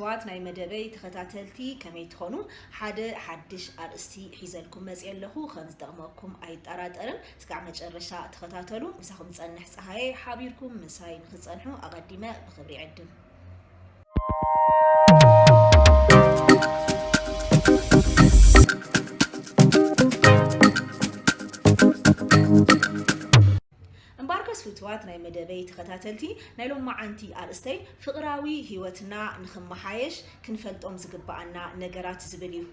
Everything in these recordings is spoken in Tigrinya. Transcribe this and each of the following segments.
ባት ናይ መደበይ ተኸታተልቲ ከመይ ትኾኑ? ሓደ ሓድሽ ኣርእስቲ ሒዘልኩም መፅየ ኣለኹ። ከም ዝጠቕመኩም ኣይጠራጠርን። እስካዕ መጨረሻ ተኸታተሉ። ምሳኹም ዝፀንሕ ፀሃየ። ሓቢርኩም ምሳይ ንክትፀንሑ ኣቐዲመ ብኽብሪ ይዕድም። እምበኣርከስ ፍቱዋት ናይ መደበይ ተኸታተልቲ፣ ናይ ሎማዓንቲ ኣርእስተይ ፍቕራዊ ህይወትና ንኽመሓየሽ ክንፈልጦም ዝግብኣና ነገራት ዝብል እዩ።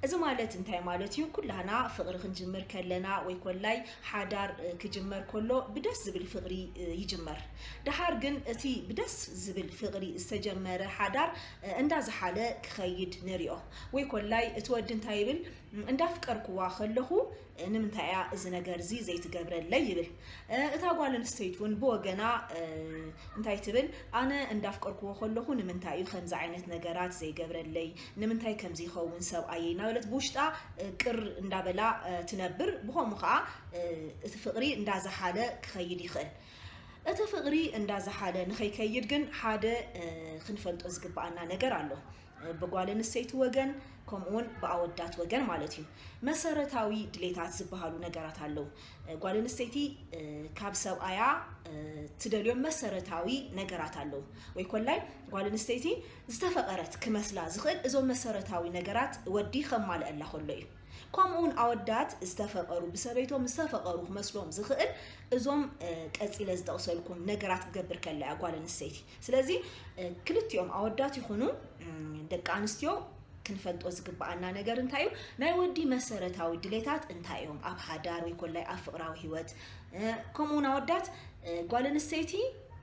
እዚ ማለት እንታይ ማለት እዩ? ኩላህና ፍቕሪ ክንጅምር ከለና ወይ ኮላይ ሓዳር፣ እ፣ ክጅመር ከሎ ብደስ ዝብል ፍቕሪ፣ እ፣ ይጅመር። ደሓር ግን እቲ ብደስ ዝብል ፍቕሪ ዝተጀመረ ሓዳር፣ እ፣ እንዳዝሓለ ክኸይድ ንሪኦ። ወይ ኮላይ እቲ ወዲ እንታይ ይብል? እንዳፍቀርኩዋ ከለኹ፣ እ፣ ንምንታይ እያ እዚ ነገር እዚ ዘይትገብረለይ ይብል። እ፣ እታ ጓል ኣንስተይቲ እውን ብወገና፣ እ፣ እንታይ ትብል? ኣነ እንዳፍቀርኩዎ ከለኹ ንምንታይ እዩ ከምዚ ዓይነት ነገራት ዘይገብረለይ? ንምንታይ ከምዚ ይኸውን ሰብኣየይ? እናበለት ብውሽጣ፣ እ፣ ቅር እንዳበላ፣ እ፣ ትነብር። ብኸምኡ ከዓ፣ እ፣ እቲ ፍቕሪ እንዳዝሓለ ክኸይድ ይኽእል። እቲ ፍቕሪ እንዳዝሓለ ንኸይከይድ ግን ሓደ፣ እ፣ ክንፈልጦ ዝግብኣና ነገር ኣሎ። ብጓል ኣንስተይቲ ወገን፣ ከምኡውን ብኣወዳት ወገን ማለት እዩ። መሰረታዊ ድሌታት ዝበሃሉ ነገራት ኣለዉ። ጓል ኣንስተይቲ፣ እ፣ ካብ ሰብኣያ፣ እ፣ ትደልዮም መሰረታዊ ነገራት ኣለዉ። ወይ ኮላይ ጓል ኣንስተይቲ ዝተፈቐረት ክመስላ ዝኽእል እዞም መሰረታዊ ነገራት ወዲ ከማልአላ ከሎ እዩ። ከምኡውን ኣወዳት ዝተፈቐሩ፣ ብሰበይቶም ዝተፈቐሩ ክመስሎም ዝኽእል እዞም፣ እ፣ ቀጺለ ዝጠቕሰልኩም ነገራት ክገብር ከላ እያ ጓል ኣንስተይቲ። ስለዚ፣ እ፣ ክልቲኦም ኣወዳት ይኹኑ፣ እም፣ ደቂ ኣንስትዮ ክንፈልጦ ዝግብኣና ነገር እንታይ እዩ? ናይ ወዲ መሰረታዊ ድሌታት እንታይ እዮም? ኣብ ሓዳር ወይ ኮላይ ኣብ ፍቕራዊ ህይወት፣ እ፣ ከምኡውን ኣወዳት፣ እ፣ ጓል ኣንስተይቲ፣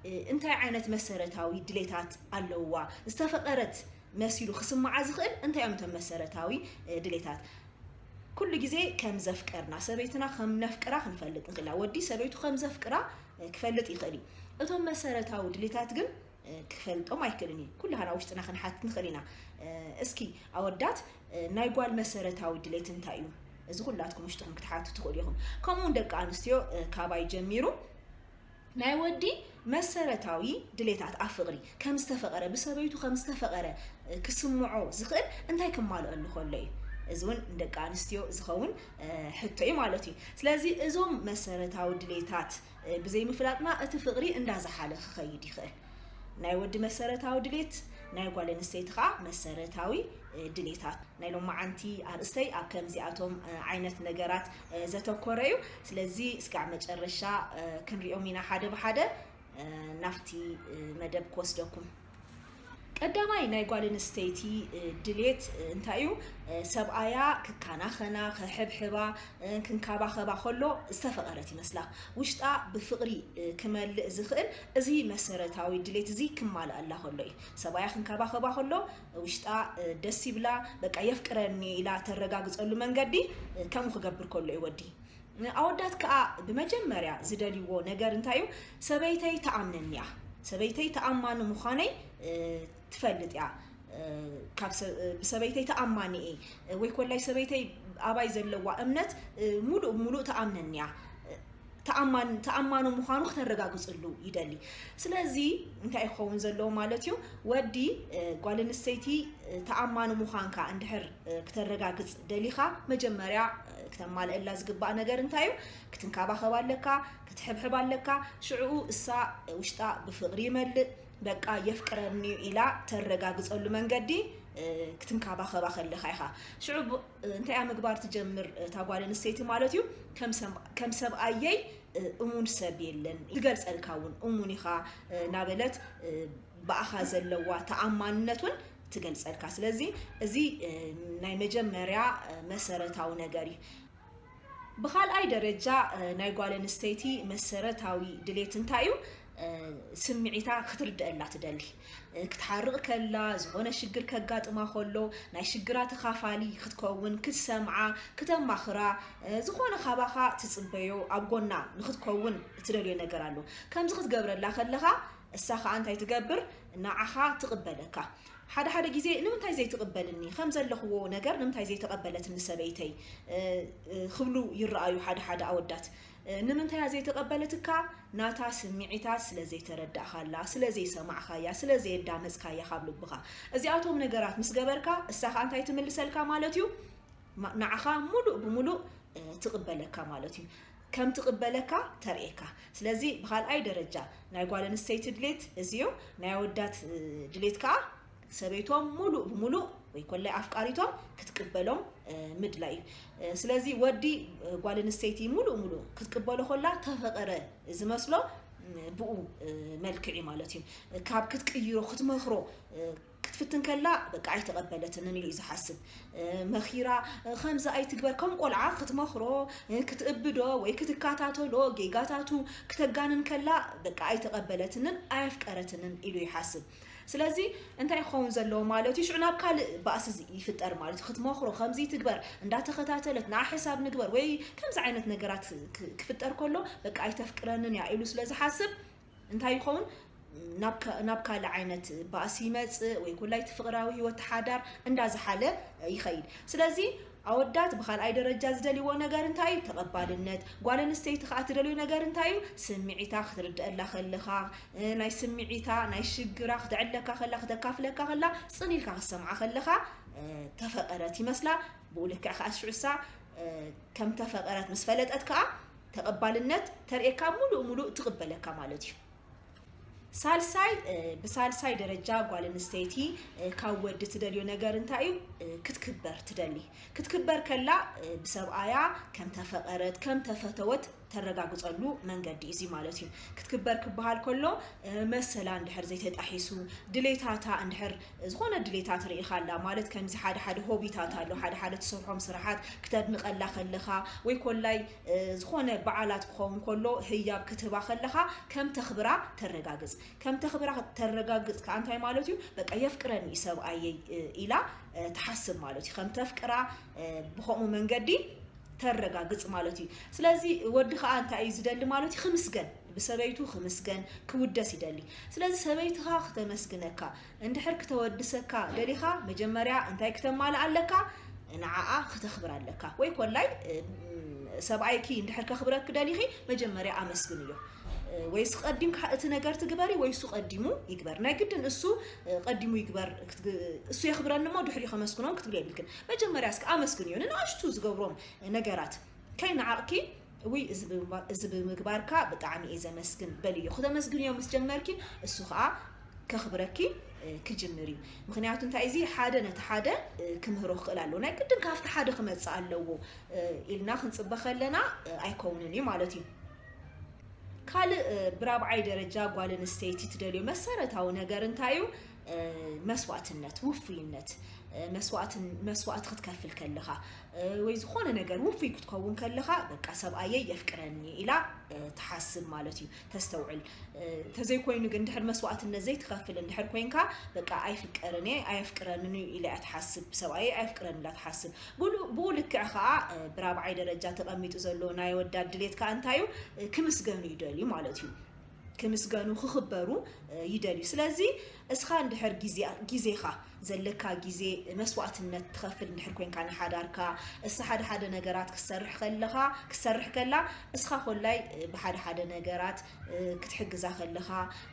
እ፣ እንታይ ዓይነት መሰረታዊ ድሌታት ኣለውዋ? ዝተፈቐረት መሲሉ ክስምዓ ዝኽእል እንታይ እዮም እቶም መሰረታዊ፣ እ፣ ድሌታት? ኩሉ ግዜ ከም ዘፍቀርና፣ ሰበይትና ከም ነፍቅራ ክንፈልጥ ንኽእል ኢና። ወዲ ሰበይቱ ከም ዘፍቅራ፣ እ፣ ክፈልጥ ይኽእል እዩ። እቶም መሰረታዊ ድሌታት ግን፣ እ፣ ክፈልጦም ኣይክእልን እዩ። ኩላህና ውሽጥና ክንሓትት ንኽእል ኢና። እ፣ እስኪ ኣወዳት፣ እ፣ ናይ ጓል መሰረታዊ ድሌት እንታይ እዩ? እዚ ኩላትኩም ውሽጥኹም ክትሓቱ ትኽእሉ ኢኹም። ከምኡውን ደቂ ኣንስትዮ፣ እ፣ ካባይ ጀሚሩ ናይ ወዲ መሰረታዊ ድሌታት ኣብ ፍቕሪ ከም ዝተፈቐረ፣ ብሰበይቱ ከም ዝተፈቐረ፣ እ፣ ክስምዖ ዝኽእል እንታይ ክማልአሉ ከሎ እዩ? እዚ እውን ንደቂ ኣንስትዮ ዝኸውን፣ እ፣ ሕቶ እዩ ማለት እዩ። ስለዚ እዞም መሰረታዊ ድሌታት፣ እ፣ ብዘይምፍላጥና እቲ ፍቕሪ እንዳዝሓለ ክኸይድ ይኽእል። ናይ ወዲ መሰረታዊ ድሌት፣ ናይ ጓል ኣንስተይቲ ከዓ መሰረታዊ፣ እ፣ ድሌታት። ናይ ሎማዓንቲ ኣርእስተይ ኣብ ከምዚኣቶም፣ እ፣ ዓይነት ነገራት፣ እ፣ ዘተኮረ እዩ። ስለዚ እስካዕ መጨረሻ፣ እ፣ ክንሪኦም ኢና ሓደ ብሓደ፣ እ፣ ናብቲ፣ እ፣ መደብ ክወስደኩም። ቀዳማይ ናይ ጓል ኣንስተይቲ፣ እ፣ ድሌት፣ እ፣ እንታይ እዩ? እ፣ ሰብኣያ ክከናኸና፣ ክሕብሕባ፣ እ፣ ክንከባኸባ ከሎ ዝተፈቐረት ይመስላ። ውሽጣ ብፍቕሪ፣ እ፣ ክመልእ ዝኽእል እዚ መሰረታዊ ድሌት እዚ ክማልኣላ ከሎ እዩ። ሰብኣያ ክንከባኸባ ከሎ ውሽጣ፣ እ፣ ደስ ይብላ፣ በቃ የፍቅረኒ ኢላ ተረጋግጸሉ መንገዲ፣ እ፣ ከምኡ ክገብር ከሎ እዩ ወዲ። ኣወዳት ከኣ ብመጀመርያ ዝደልይዎ ነገር እንታይ እዩ? ሰበይተይ ትኣምነኒ እያ። ሰበይተይ ተኣማኒ ምዃነይ፣ እ፣ ትፈልጥ እያ። እ፣ ካብ ሰ-፣ እ፣ ብሰበይተይ ተኣማኒ እየ፣ እ፣ ወይ ኮላይ ሰበይተይ ኣባይ ዘለዋ እምነት፣ እ፣ ሙሉእ ብሙሉእ ትኣምነኒ እያ። እ፣ ተኣማን-፣ ተኣማኒ ምዃኑ ክተረጋግጽሉ ይደሊ። ስለዚ እንታይ ክኸውን ዘለዎ ማለት እዩ? ወዲ፣ እ፣ ጓል ኣንስተይቲ፣ እ፣ ተኣማኒ ምዃንካ እንድሕር፣ እ፣ ክተረጋግጽ ደሊኻ፣ መጀመርያ፣ እ፣ ክተማልአላ ዝግባእ ነገር እንታይ እዩ? ክትንከባኸብ ኣለካ፣ ክትሕብሕብ ኣለካ። ሽዕኡ እሳ ውሽጣ ብፍቕሪ ይመልእ፣ በቃ የፍቅረኒ ኢላ ተረጋግጸሉ መንገዲ፣ እ፣ ክትንከባኸባ ከለኻ ኢኻ። ሽዑ ብ-፣ እንታይ እያ ምግባር ትጀምር እታ ጓል ኣንስተይቲ ማለት እዩ? ከም ሰብ-፣ ከም ሰብኣየይ፣ እ፣ እሙን ሰብ የለን፣ ዝገልጸልካ እውን እሙን ኢኻ፣ እ፣ እናበለት፣ እ፣ ብኣኻ ዘለዋ ተኣማንነት እውን ትገልጸልካ። ስለዚ እዚ፣ እ፣ ናይ መጀመርያ፣ እ፣ መሰረታዊ ነገር እዩ። ብኻልኣይ ደረጃ፣ እ፣ ናይ ጓል ኣንስተይቲ መሰረታዊ ድሌት እንታይ እዩ? እ፣ ስምዒታ ክትርድአላ ትደሊ። እ፣ ክትሓርቕ ከላ፣ ዝኾነ ሽግር ከጋጥማ ከሎ፣ ናይ ሽግራ ተኻፋሊ ክትከውን፣ ክትሰምዓ፣ ክተማኽራ፣ እ፣ ዝኾነ ካባኻ ትጽበዮ፣ ኣብ ጎና ንኽትከውን እትደልዮ ነገር ኣሎ። ከምዚ ክትገብረላ ከለኻ፣ እሳ ኸኣ እንታይ ትገብር? ንዓኻ ትቕበለካ። ሓደ ሓደ ግዜ፣ "ንምንታይ ዘይትቕበልኒ? ከም ዘለኽዎ ነገር ንምንታይ ዘይተቐበለትኒ ሰበይተይ?" እ፣ እ፣ ክብሉ ይረኣዩ ሓደ ሓደ ኣወዳት። ንምንታይ እያ ዘይተቐበለትካ? ናታ ስምዒታት ስለ ዘይተረዳእካላ፣ ስለ ዘይሰማዕካያ፣ ስለ ዘየዳመፅካያ ካብ ልብኻ። እዚኣቶም ነገራት ምስ ገበርካ፣ እሳ ኸኣ እንታይ ትምልሰልካ ማለት እዩ? ማ- ንዓኻ ሙሉእ ብሙሉእ እ፣ ትቕበለካ ማለት እዩ። ከም ትቕበለካ ተርእየካ። ስለዚ ብኻልኣይ ደረጃ ናይ ጓል ኣንስተይቲ ድሌት እዚ እዩ። ናይ ኣወዳት እ፣ ድሌት ከዓ ሰበይቶም ሙሉእ ብሙሉእ ወይ ኮላይ ኣፍቃሪቶም ክትቅበሎም እ፣ ምድላይ እዩ። እ፣ ስለዚ ወዲ እ፣ ጓል ኣንስተይቲ ሙሉእ ሙሉእ ክትቅበሎ ኮላ ተፈቐረ ዝመስሎ እ፣ ብኡ እ፣ መልክዕ እዩ ማለት እዩ። ካብ ክትቅይሮ ክትመኽሮ እ፣ ክትፍትን ከላ በቃ ኣይተቐበለትንን ኢሉ እዩ ዝሓስብ። እ፣ መኺራ እ፣ ከምዚ ኣይትግበር ከም ቆልዓ ክትመኽሮ እ፣ ክትእብዶ ወይ ክትከታተሎ ጌጋታቱ ክተጋንን ከላ በቃ ኣይተቐበለትንን ኣየፍቀረትንን ኢሉ ይሓስብ። ስለዚ እንታይ ክኸውን ዘለዎ ማለት እዩ? ሽዑ ናብ ካልእ ባእሲ ዝ- ይፍጠር ማለት እዩ። ክትመኽሮ ከምዚ ትግበር እንዳተኸታተለት ንዓ ሕሳብ ንግበር ወይ ከምዚ ዓይነት ነገራት ክ- ክፍጠር ከሎ በቃ ኣይተፍቅረንን እያ ኢሉ ስለ ዝሓስብ እንታይ ይኸውን? ናብ ካ- ናብ ካልእ ዓይነት ባእሲ ይመጽእ ወይ ኩላይ እቲ ፍቕራዊ ህይወት ሓዳር እንዳዝሓለ ይኸይድ። ስለዚ ኣወዳት ብኻልኣይ ደረጃ ዝደልይዎ ነገር እንታይ እዩ? ተቐባልነት። ጓል ኣንስተይቲ ከዓ ትደልዩ ነገር እንታይ እዩ? ስምዒታ ክትርድአላ ከለኻ እ፣ ናይ ስምዒታ ናይ ሽግራ ክተዕለካ ከላ ክተካፍለካ ከላ ጽን ኢልካ ክትሰምዓ ከለኻ እ፣ ተፈቐረት ይመስላ። ብኡ ልክዕ ከዓ ሽዑሳ እ፣ ከም ተፈቐረት ምስ ፈለጠት ከዓ ተቐባልነት ተርእየካ ሙሉእ ሙሉእ ትቕበለካ ማለት እዩ። ሳልሳይ እ፣ ብሳልሳይ ደረጃ ጓል ኣንስተይቲ እ፣ ካብ ወዲ ትደልዮ ነገር እንታይ እዩ? እ፣ ክትክበር ትደሊ። ክትክበር ከላ እ፣ ብሰብኣያ ከም ተፈቐረት ከም ተፈተወት ተረጋግፀሉ መንገዲ እዚ ማለት እዩ። ክትክበር ክበሃል ከሎ እ፣ መሰላ እንድሕር ዘይተጣሒሱ ድሌታታ እንድሕር ዝኾነ ድሌታት ርኢኻላ ማለት ከምዚ ሓደ ሓደ ሆቢታት ኣሎ ሓደ ሓደ ትሰርሖም ስራሓት ክተድንቐላ ከለኻ ወይ ኮላይ እ፣ ዝኾነ በዓላት ክኸውን ከሎ ህያብ ክትህባ ከለኻ ከም ተኽብራ ተረጋግፅ። ከም ተኽብራ ተረጋግፅ ከዓ እንታይ ማለት እዩ? በቃ የፍቅረኒ እዩ ሰብኣየይ እ፣ ኢላ እ፣ ትሓስብ ማለት እዩ። ከም ተፍቅራ እ፣ ብኸምኡ መንገዲ ተረጋግፅ ማለት እዩ። ስለዚ ወዲ ከዓ እንታይ እዩ ዝደሊ ማለት እዩ? ክምስገን፣ ብሰበይቱ ክምስገን ክውደስ ይደሊ። ስለዚ ሰበይትኻ ክተመስግነካ እንድሕር ክተወድሰካ ደሊኻ መጀመርያ እንታይ ክተማልእ ኣለካ? ንዓኣ ክተኽብር ኣለካ። ወይ ኮላይ እ፣ ሰብኣይኪ እንድሕር ከኽብረኪ ደሊኺ መጀመርያ ኣመስግንዮ። እ፣ ወይስ ቀዲምካ እቲ ነገር ትግበሪ ወይሱ ቀዲሙ ይግበር። ናይ ግድን እሱ እ፣ ቀዲሙ ይግበር ክትግ- እሱ የኽብረኒ እሞ ድሕሪ ከመስግኖም ክትብል የብልክን። መጀመርያ እስከ ኣመስግንዮ ንንኣሽቱ ዝገብሮም ነገራት ከይንዓቕኪ ውይ እዚ ብምግባ- እዚ ብምግባርካ ብጣዕሚ እየ ዘመስግን በልዮ። ክተመስግንዮ ምስ ጀመርኪ እሱ ከዓ ከኽብረኪ እ፣ ክጅምር እዩ። ምክንያቱ እንታይ እዚ ሓደ ነቲ ሓደ እ፣ ክምህሮ ክኽእል ኣለዎ። ናይ ግድን ካብቲ ሓደ ክመፅእ ኣለዎ እ፣ ኢልና ክንፅበ ከለና እ፣ ኣይከውንን እዩ ማለት እዩ። ካልእ እ፣ ብራብዓይ ደረጃ ጓል ኣንስተይቲ ትደልዮ መሰረታዊ ነገር እንታይ እዩ? እ፣ መስዋእትነት፣ ውፉይነት፣ እ፣ መስዋእትን- መስዋእቲ ክትከፍል ከለኻ እ፣ ወይ ዝኾነ ነገር ውፉይ ክትከውን ከለኻ በቃ ሰብኣየይ የፍቅረኒ ኢላ እ፣ ትሓስብ ማለት እዩ፣ ተስተውዕል። እ፣ ተዘይኮይኑ ግን ድሕር መስዋእትነት ዘይትኸፍል እንድሕር ኮይንካ በቃ ኣይፍቀርን እየ ኣየፍቅረንን እዩ ኢላ እያ ትሓስብ፣ ሰብኣየይ ኣየፍቅረን ኢላ ትሓስብ። ብሉ- ብኡ ልክዕ ከዓ እ፣ ብራብዓይ ደረጃ ተቐሚጡ ዘሎ ናይ ወዳት ድሌት ከዓ እንታይ እዩ? እ፣ ክምስገኑ ይደልዩ ማለት እዩ። ክምስገኑ ክኽበሩ እ፣ ይደልዩ። ስለዚ እስኻ እንድሕር ግዜ- ግዜኻ ዘለካ ግዜ መስዋእትነት ትኸፍል እንድሕር ኮንካ ንሓዳርካ እሳ ሓደ ሓደ ነገራት ክትሰርሕ ከለኻ ክትሰርሕ ከላ እስኻ ኮላይ እ፣ ብሓደ ሓደ ነገራት እ፣ ክትሕግዛ ከለኻ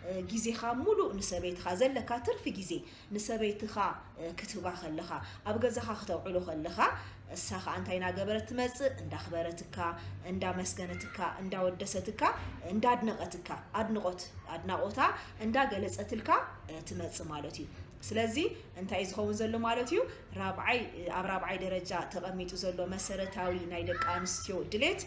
እ፣ ግዜኻ ሙሉእ ንሰበይትኻ ዘለካ ትርፊ ግዜ ንሰበይትኻ እ፣ ክትህባ ከለኻ ኣብ ገዛኻ ክተውዕሎ ከለኻ እሳ ኸዓ እንታይ እናገበረት ትመጽእ? እንዳኽበረትካ፣ እንዳመስገነትካ፣ እንዳወደሰትካ፣ እንዳድነቐትካ ኣድንቖት ኣድናቖታ እንዳገለጸትልካ እ፣ ትመጽእ ማለት እዩ። ስለዚ እንታይ እዩ ዝኸውን ዘሎ ማለት እዩ? ራብዓይ ኣብ ራብዓይ ደረጃ ተቐሚጡ ዘሎ መሰረታዊ ናይ ደቂ ኣንስትዮ ድሌት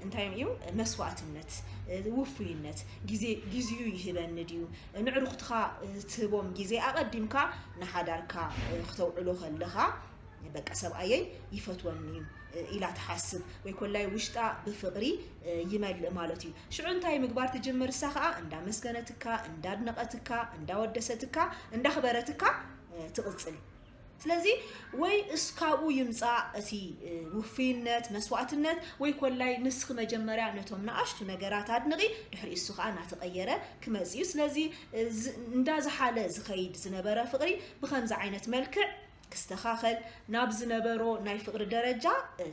እንታይ እዩ? መስዋእትነት፣ እ፣ ውፉይነት፣ ግዜ ግዜኡ ይህበኒ ድዩ? ንዕሩኽትኻ እ፣ ትህቦም ግዜ ኣቐዲምካ ንሓዳርካ እ፣ ክተውዕሎ ከለኻ በቃ ሰብኣየይ ይፈትወኒ እዩ እ፣ ኢላ ትሓስብ ወይ ኮላይ ውሽጣ ብፍቕሪ እ፣ ይመልእ ማለት እዩ። ሽዑ እንታይ ምግባር ትጅምር? እሳ ኸዓ እንዳመስገነትካ እንዳድነቐትካ እንዳወደሰትካ እንዳኽበረትካ እ፣ ትቕጽል። ስለዚ ወይ እስ ካብኡ ይምፃእ እቲ እ፣ ውፍይነት መስዋእትነት ወይ ኮላይ ንስኺ መጀመርያ ነቶም ንኣሽቱ ነገራት ኣድንቒ ድሕሪ እሱ ከዓ እናተቐየረ ክመፅ እዩ። ስለዚ እ፣ ዝ- እንዳዝሓለ ዝኸይድ ዝነበረ ፍቕሪ ብኸምዚ ዓይነት መልክዕ ክስተኻኸል፣ ናብ ዝነበሮ ናይ ፍቕሪ ደረጃ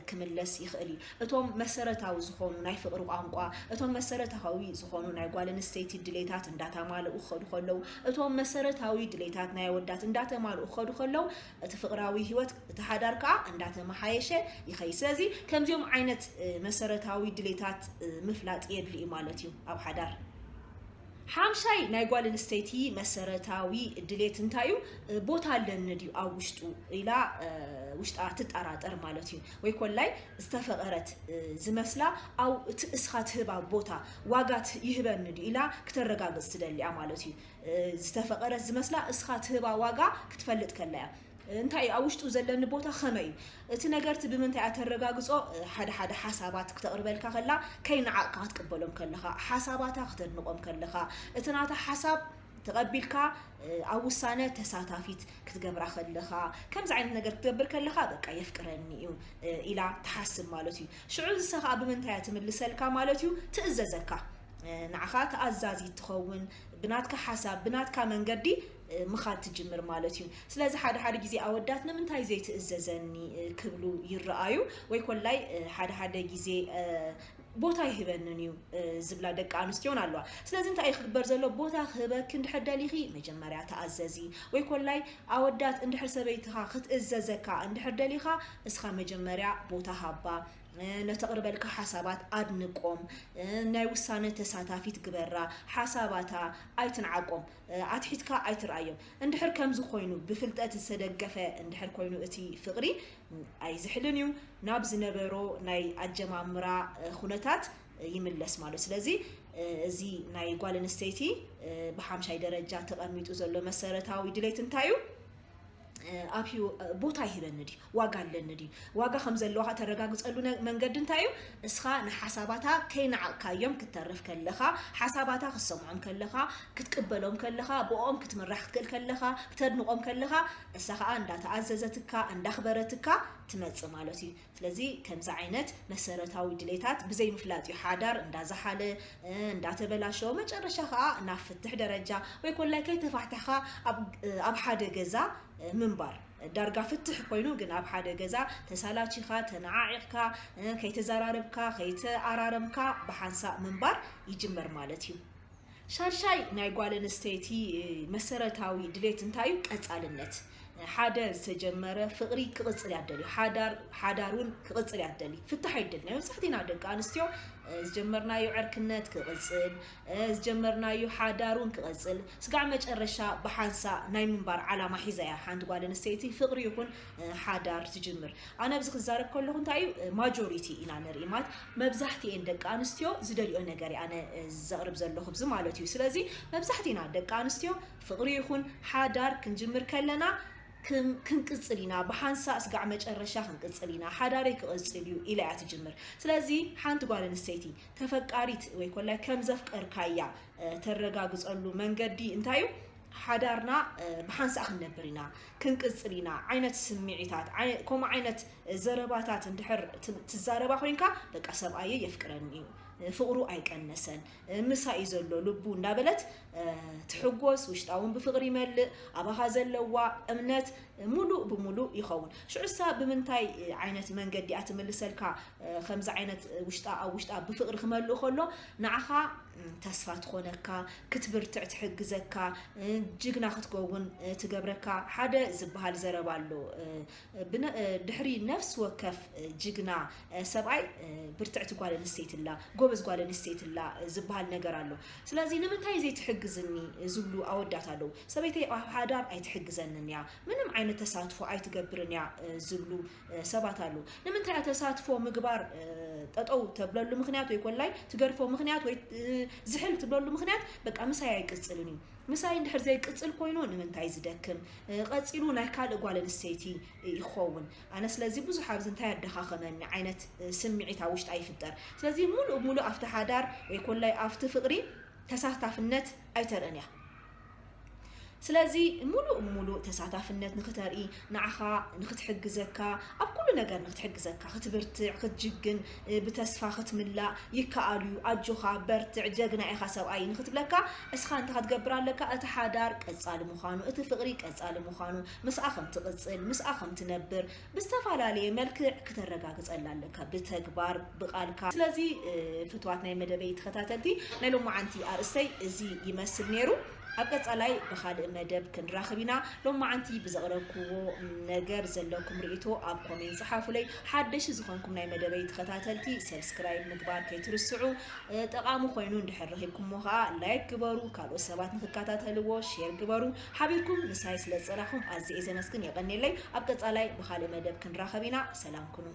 ክምለስ ይኽእል እዩ። እቶም መሰረታዊ ዝኾኑ ናይ ፍቕሪ ቋንቋ፣ እቶም መሰረታዊ ዝኾኑ ናይ ጓል ኣንስተይቲ ድሌታት እንዳተማልኡ ክኸዱ ከለዉ፣ እቶም መሰረታዊ ድሌታት ናይ ኣወዳት እንዳተማልኡ ክኸዱ ከለዉ፣ እቲ ፍቕራዊ ህይወት፣ እቲ ሓዳር ከዓ እንዳተመሓየሸ ይኸይድ። ስለዚ ከምዚኦም ዓይነት መሰረታዊ ድሌታት ምፍላጥ የድሊ እዩ ማለት እዩ ኣብ ሓዳር። ሓምሻይ ናይ ጓል ኣንስተይቲ መሰረታዊ ድሌት እንታይ እዩ? ቦታ ኣለኒ ድዩ ኣብ ውሽጡ ኢላ ውሽጣ ትጠራጠር ማለት እዩ። ወይ ኮላይ ዝተፈቐረት ዝመስላ ኣብ እቲ እስኻ ትህባ ቦታ ዋጋ ይህበኒ ድዩ ኢላ ክተረጋግፅ ትደሊያ ማለት እዩ። ዝተፈቐረት ዝመስላ እስኻ ትህባ ዋጋ ክትፈልጥ ከለያ እንታይ እዩ ኣብ ውሽጡ ዘለኒ ቦታ ከመይ እዩ? እቲ ነገር እቲ ብምንታይ እያ ተረጋግጾ? ሓደ ሓደ ሓሳባት ክተቕርበልካ ከላ ከይነዓቕካ ክትቅበሎም ከለኻ፣ ሓሳባታ ክተድንቖም ከለኻ፣ እቲ ናታ ሓሳብ ተቐቢልካ ኣብ ውሳነ ተሳታፊት ክትገብራ ከለኻ፣ ከምዚ ዓይነት ነገር ክትገብር ከለኻ በቃ የፍቅረኒ እዩ ኢላ ትሓስብ ማለት እዩ። ሽዑ ንሳ ከዓ ብምንታይ እያ ትምልሰልካ ማለት እዩ? ትእዘዘካ። ንዓኻ ተኣዛዚት ትኸውን፣ ብናትካ ሓሳብ ብናትካ መንገዲ ምኻድ ትጅምር ማለት እዩ። ስለዚ ሓደ ሓደ ግዜ ኣወዳት ንምንታይ ዘይትእዘዘኒ ክብሉ ይረኣዩ፣ ወይ ኮላይ ሓደ ሓደ ግዜ ቦታ ይህበንን እዩ ዝብላ ደቂ ኣንስትዮን ኣለዋ። ስለዚ እንታይ እዩ ክግበር ዘሎ? ቦታ ክህበኪ እንድሕር ደሊኺ መጀመርያ ተኣዘዚ። ወይ ኮላይ ኣወዳት እንድሕር ሰበይትኻ ክትእዘዘካ እንድሕር ደሊኻ እስኻ መጀመርያ ቦታ ሃባ። ነተቕርበልካ ሓሳባት ኣድንቆም። ናይ ውሳነ ተሳታፊት ግበራ። ሓሳባታ ኣይትንዓቆም። ኣትሒትካ ኣይትርኣዮም። እንድሕር ከምዚ ኮይኑ ብፍልጠት ዝተደገፈ እንድሕር ኮይኑ እቲ ፍቕሪ ኣይዝሕልን እዩ። ናብ ዝነበሮ ናይ ኣጀማምራ ኩነታት ይምለስ ማለት። ስለዚ እዚ ናይ ጓል ኣንስተይቲ ብሓምሻይ ደረጃ ተቐሚጡ ዘሎ መሰረታዊ ድሌት እንታይ እዩ? ኣብ ቦታ ይህበኒ ድዩ? ዋጋ ኣለኒ ድዩ? ዋጋ ከም ዘለዋ ተረጋግፀሉ መንገዲ እንታይ እዩ? እስኻ ንሓሳባታ ከይነዓቕካዮም ክትተርፍ ከለኻ፣ ሓሳባታ ክትሰምዖም ከለኻ፣ ክትቅበሎም ከለኻ፣ ብኦም ክትምራሕ ክትክእል ከለኻ፣ ክተድንቆም ከለኻ፣ እሳ ከዓ እንዳተኣዘዘትካ እንዳኽበረትካ ትመፅእ ማለት እዩ። ስለዚ ከምዚ ዓይነት መሰረታዊ ድሌታት ብዘይ ምፍላጥ እዩ ሓዳር እንዳዛሓለ እንዳተበላሸወ መጨረሻ ከዓ ናብ ፍትሕ ደረጃ ወይ ኮላይ ከይተፋሕተሕካ ኣብ ሓደ ገዛ ምንባር። ዳርጋ ፍትሕ ኮይኑ ግን ኣብ ሓደ ገዛ ተሳላቺኻ፣ ተነዓዒቕካ፣ ከይተዘራረብካ፣ ከይተኣራረምካ ብሓንሳእ ምንባር ይጅመር ማለት እዩ። ሻድሻይ ናይ ጓል ኣንስተይቲ መሰረታዊ ድሌት እንታይ እዩ? ቀፃልነት። ሓደ ዝተጀመረ ፍቕሪ ክቕፅል ያደሊ፣ ሓዳር እውን ክቕፅል ያደሊ። ፍትሕ ኣይደሊ ናይ መብዛሕትና ደቂ ኣንስትዮ ዝጀመርናዮ ዕርክነት ክቕፅል፣ ዝጀመርናዮ ሓዳር እውን ክቐፅል፣ ስጋዕ መጨረሻ ብሓንሳ ናይ ምንባር ዓላማ ሒዛ እያ ሓንቲ ጓል ኣንስተይቲ። ፍቕሪ ይኹን ሓዳር ትጅምር። ኣነ ኣብዚ ክዛረብ ከለኹ እንታይ እዩ ማጆሪቲ ኢና ንርኢ ማለት መብዛሕትኤን ደቂ ኣንስትዮ ዝደልዮ ነገር ኣነ ዘቕርብ ዘለኹ ብዚ ማለት እዩ። ስለዚ መብዛሕትኤና ደቂ ኣንስትዮ ፍቕሪ ይኹን ሓዳር ክንጅምር ከለና ክንቅፅል ኢና፣ ብሓንሳእ ስጋዕ መጨረሻ ክንቅፅል ኢና፣ ሓዳረይ ክቕፅል እዩ ኢላ እያ ትጅምር። ስለዚ ሓንቲ ጓል ኣንስተይቲ ተፈቃሪት ወይ ኮላይ ከም ዘፍቀርካያ ተረጋግፀሉ መንገዲ እንታይ እዩ? ሓዳርና ብሓንሳእ ክንነብር ኢና፣ ክንቅፅል ኢና ዓይነት ስምዒታት፣ ከምኡ ዓይነት ዘረባታት እንድሕር ትዛረባ ኮይንካ በቃ ሰብኣየ የፍቅረኒ እዩ፣ ፍቕሩ ኣይቀነሰን፣ ምሳይ እዩ ዘሎ ልቡ እንዳበለት ትሕጎስ፣ ውሽጣውን ብፍቕሪ ይመልእ፣ ኣባኻ ዘለዋ እምነት ሙሉእ ብሙሉእ ይኸውን። ሽዑሳ ብምንታይ ዓይነት መንገዲ እያ ትምልሰልካ? ከምዚ ዓይነት ውሽጣ ኣብ ውሽጣ ብፍቕሪ ክመልእ ከሎ ንዓኻ ተስፋ ትኾነካ፣ ክትብርትዕ ትሕግዘካ፣ ጅግና ክትከውን ትገብረካ ሓደ ዝበሃል ዘረባ ኣሎ። ድሕሪ ነፍሲ ወከፍ ጅግና ሰብኣይ ብርትዕቲ ጓል ኣንስተይትላ፣ ጎበዝ ጓል ኣንስተይትላ ዝበሃል ነገር ኣሎ። ስለዚ ንምንታይ ዘይትሕግዝኒ ዝብሉ ኣወዳት ኣለዉ። ሰበይተይ ኣብ ሓዳር ኣይትሕግዘንን እያ፣ ምንም ዓይነት ተሳትፎ ኣይትገብርን እያ ዝብሉ ሰባት ኣለዉ። ንምንታይ እያ ተሳትፎ ምግባር ጠጠው ተብለሉ ምኽንያት ወይ ኮላይ ትገድፎ ምኽንያት ወይ ዝሕል ትብለሉ ምኽንያት በቃ ምሳይ ኣይቅፅልን እዩ። ምሳይ እንድሕር ዘይቅፅል ኮይኑ ንምንታይ ዝደክም? ቀፂሉ ናይ ካልእ ጓል ኣንስተይቲ ይኸውን። ኣነ ስለዚ ብዙሕ ኣብዚ እንታይ ኣደኻኸመኒ ዓይነት ስምዒት ኣብ ውሽጣ ይፍጠር። ስለዚ ሙሉእ ሙሉእ ኣብቲ ሓዳር ወይ ኮላይ ኣብቲ ፍቕሪ ተሳታፍነት ኣይተርእን እያ። ስለዚ ሙሉእ ሙሉእ ተሳታፍነት ንክተርኢ፣ ንዓኻ ንክትሕግዘካ፣ ኣብ ኩሉ ነገር ንክትሕግዘካ፣ ክትብርትዕ፣ ክትጅግን፣ ብተስፋ ክትምላእ ይከኣል እዩ። ኣጆኻ በርትዕ፣ ጀግና ኢኻ ሰብኣይ ንክትብለካ፣ እስኻ እንታይ ክትገብር ኣለካ? እቲ ሓዳር ቀጻሊ ምዃኑ፣ እቲ ፍቕሪ ቀጻሊ ምዃኑ፣ ምስኣ ከም ትቕጽል፣ ምስኣ ከም ትነብር፣ ብዝተፈላለየ መልክዕ ክተረጋግጸላ ኣለካ፣ ብተግባር፣ ብቓልካ። ስለዚ ፍትዋት ናይ መደበይ ተኸታተልቲ፣ ናይ ሎማዓንቲ ኣርእስተይ እዚ ይመስል ነይሩ። ኣብ ቀጻላይ ብኻልእ መደብ ክንራኸብ ኢና። ሎማዓንቲ ብዘቕረብክዎ ነገር ዘለኩም ርእይቶ ኣብ ኮሜንት ጸሓፉለይ። ሓደሽ ዝኾንኩም ናይ መደበይ ተኸታተልቲ፣ ሰብስክራይብ ምግባር ከይትርስዑ። ጠቓሚ ኮይኑ እንድሕር ረኺብኩሞ ኸኣ ላይክ ግበሩ፣ ካልኦት ሰባት ንክከታተልዎ ሼር ግበሩ። ሓቢርኩም ምሳይ ስለ ዝጸናኹም ኣዝየ እየ ዘመስግን። የቐንየለይ። ኣብ ቀጻላይ ብኻልእ መደብ ክንራኸብ ኢና። ሰላም ኩኑ።